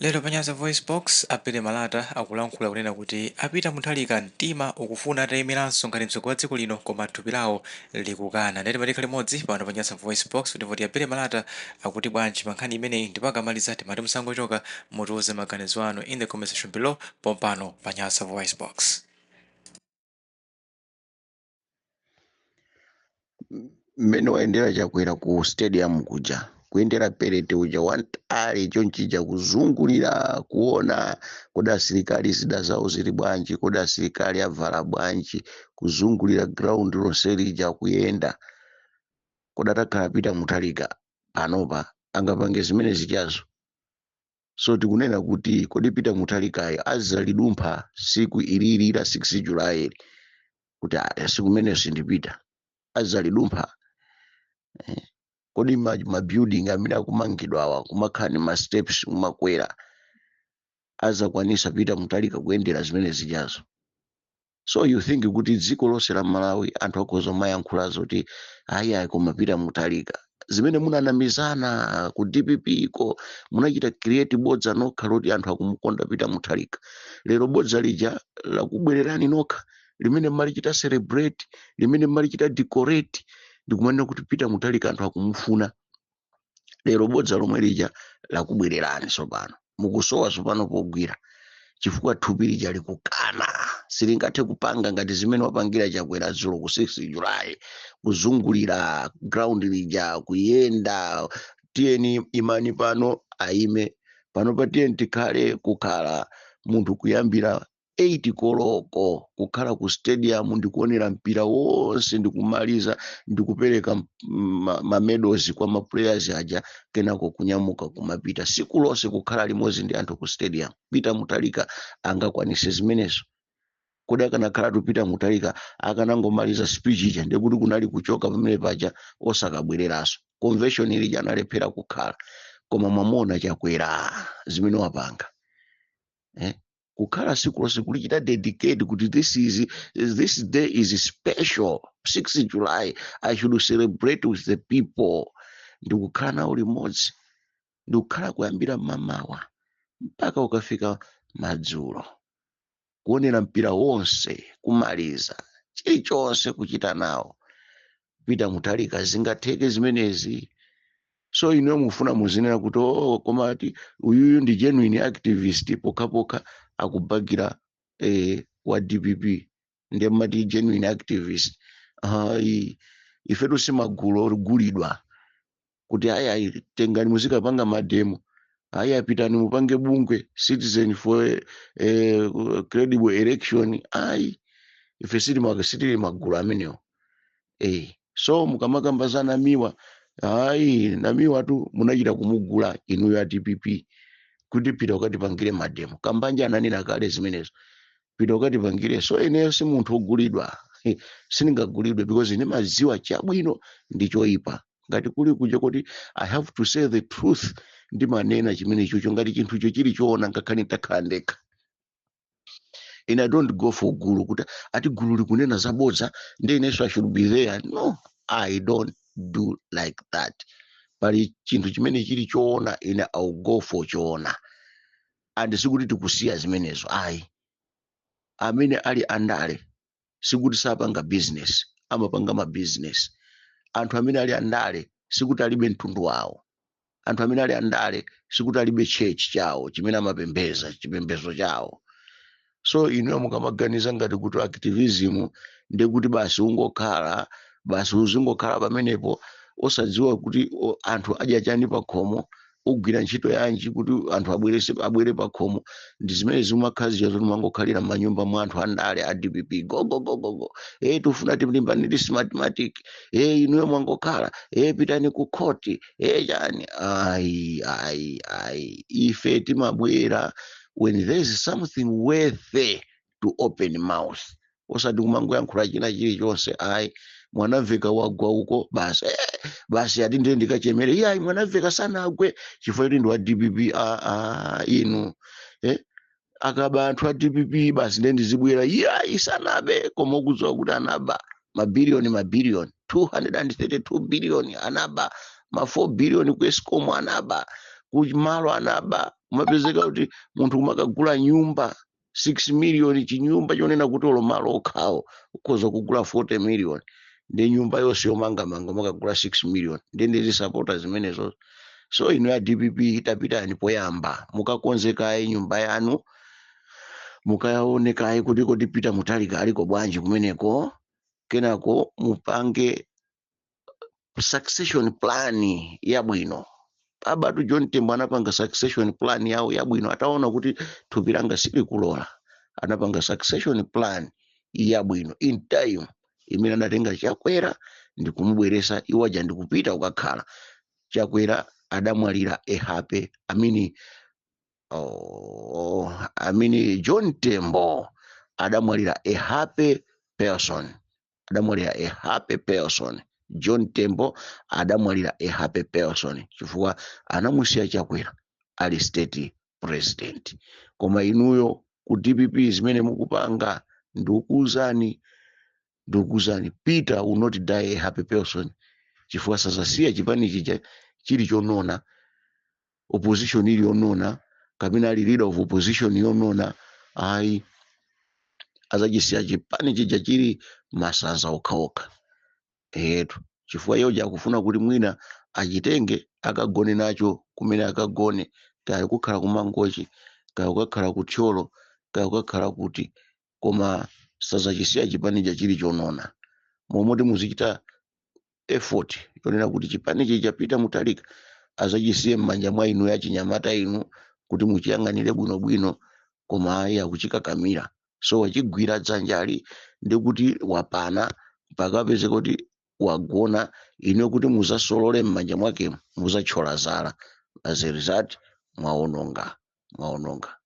Lero pa Nyasa VoiceBox, a Billy Malata akulankhula kunena kuti a Peter Mutharika mtima ukufuna atayimiranso ngati mtsogoleri wa dziko lino koma thupi lawo likukana. Ndiye timati tikhale limodzi pano pa Nyasa VoiceBox kuti timve a Billy Malata akuti bwanji pa nkhani imeneyi ndipo akamaliza timati musangochoka mutiuze maganizo anu in the comment section below pompano pa Nyasa VoiceBox. Mmene wayendera Chakwera ku stadium kuja, kuyendera parade uja wantali chonchija, kuzungulira kuona kodi asilikali zida zawo zili bwanji, kodi asilikali avala bwanji, kuzungulira ground lonse lija kuyenda. Kodi atakhala Peter Mutharika panopa angapange zimene zijazo? So tikunena kuti kodi Peter Mutharikayo azalidumpha siku ilili la 6 July ili kuti aya siku imeneyo sindipita, azalidumpha? Kodi ma building amene akumangidwa awa kumakhala ndi ma steps kumakwera, azakwanisa Peter Mutharika kuyendera zimene zijazo? So you think kuti dziko lonse la Malawi anthu akhoza kumayankhula zoti ayi ayi, koma Peter Mutharika, zimene munanamizana ku DPP ko, munachita create bodza nokha loti anthu akumukonda Peter Mutharika. Lero bodza lija lakubwererani nokha, limene mmalichita celebrate, limene mmalichita decorate ndikumanena kuti Peter Mutharika anthu akumufuna. Lero bodza lomwe lija lakubwererani tsopano, mukusowa tsopano pogwira chifukwa thupi lija likukana, silingathe kupanga ngati zimene wapangira Chakwera dzulo ku 6 July, kuzungulira ground lija, kuyenda, tiyeni imani pano, aime pano pa, tiyeni tikhale, kukhala munthu kuyambira 8 koloko kukhala ku stadium ndikuonera mpira wonse ndikumaliza ndikupereka ma medals kwa ma players aja, kenako kunyamuka kumapita, siku lonse kukhala limodzi ndi anthu ku stadium. Peter Mutharika angakwanise zimenezo? Kodi akanakhalatu Peter Mutharika akanangomaliza speech ija ndikuti kunali kuchoka pamene paja osakabwereranso? Convention ilija analephera kukhala, koma mwamuona Chakwera zimene wapanga, eh? Kukhala siku lonse kulichita dedicate kuti this day is special, 6 July, I should celebrate with the people, ndikukhala nawo limodzi, ndikukhala kuyambira mamawa mpaka ukafika madzulo, kuonera mpira wonse, kumaliza chilichonse kuchita nawo. Peter Mutharika zingatheke zimenezi? So inuyo mufuna muzinena kuti oh, koma ati uyuyu ndi genuine activist pokhapokha akubakira wa DPP ndiye mati genuine activist. Ayi, ifetu simagulu ogulidwa kuti ayi ayi, tengani muzikapanga mademo, ayi apitani mupange bungwe Citizen for Credible Election. Ayi, ife sitili magulu amenewo. So mukamakamba za Namiwa, ayi, Namiwa tu munachita kumugula inuyo a DPP kuti pita ukatipangire mademo. Kambanja ananena kale zimenezo, pita ukatipangire. So ineyo si munthu ogulidwa, sindingagulidwe because ine maziwa chabwino ndi choyipa. Ngati kuli kuja kuti I have to say the truth, ndimanena chimene chocho ngati chinthucho chili choona, ngakhale nditakhala ndekha. And I don't go for gulu kuti ati gulu likunena zabodza ndi inenso I should be there. No, I don't do like that. Pali chinthu chimene chili choona, ine I will go for choona. And sikuti tikusiya zimenezo, ayi. Amene ali andale sikuti sapanga business, amapanga ma business. Anthu amene ali andale sikuti alibe mtundu wawo. Anthu amene ali andale sikuti alibe church chawo chimene amapembeza, chipembedzo chawo. So inuyo mukamaganiza ngati kuti activism ndekuti basi ungokhala, basi uzingokhala pamenepo osadziwa kuti anthu adya chani pakhomo, ugwira ntchito yanji kuti anthu abwere pakhomo, ndi zimene zimakhala zija zoti mangokhalira m'manyumba mwa anthu andale a DPP, go go go go go, tifuna tilimbane ndi Smartmatic, inuyo mwangokhala, pitani ku khoti, chani. Ayi ayi ayi, ife timabwera when there is something worthy to open mouth, osati kumangoyankhula china chilichonse, ayi. Mwanamveka wagwa uko, basi, basi ati ndiye ndikachemere. Iye ayi, Mwanamveka sanagwe chifukwa choti ndi wa DPP. Ah, ah, inu, akaba anthu a DPP basi ndiye ndizibwera? Iye ayi, sanabe, koma ukudziwa kuti anaba mabiliyoni, mabiliyoni 232 biliyoni anaba, ma 4 biliyoni ku Escom anaba, ku malo anaba. Kumapezeka kuti munthu kumakagula nyumba 6 million, chinyumba chonena kuti olo malo okhawo ukhoza kugula 40 million, ndi nyumba yonse yomangamanga umakagula 6 million, ndi ndizisapota zimenezo. So inu ya DPP, tapitani poyamba mukakonzekaye nyumba yanu, mukaonekaye kuti kodi Peter Mutharika aliko bwanji kumeneko. Kenako mupange succession plan yabwino. Abatu John Tembo anapanga succession plan yawo yabwino. Ataona kuti thupi langa silikulola, anapanga succession plan yabwino in time imene anatenga Chakwera ndikumubweresa iwaja ndikupita kukakhala. Chakwera adamwalira a happy, I mean, oh, I mean John Tembo adamwalira a happy person, adamwalira a happy person. John Tembo adamwalira a happy person chifukwa anamusiya Chakwera ali state president. Koma inuyo ku DPP, zimene mukupanga, ndikukuwuzani, ndikukuwuzani, Peter will not die a happy person chifukwa sazasiya chipani chija chili chonona, opposition ili yonona, kapena ali leader of opposition yonona, ayi. Azachisiya chipani chija chili masanza okhaokha etu, chifukwa iye akufuna kuti mwina achitenge akagone nacho kumene akagone, kaya kukhala kuMangochi, kaya kukakhala kuThyolo, kaya kukakhala kuti, koma sazachisiya chipani chili chonona. Momoti muzichita effort yonena kuti chipani chija Peter Mutharika azachisiye m'manja mwa inu yachinyamata inu kuti muchiyang'anire bwinobwino, koma ayi, akuchikakamira. So wachigwira dzanjali ndikuti wapana mpaka apeze kuti wagona. Ine kuti muzasolole m'manja mwake muzathyola zala. As a result, mwaononga, mwaononga.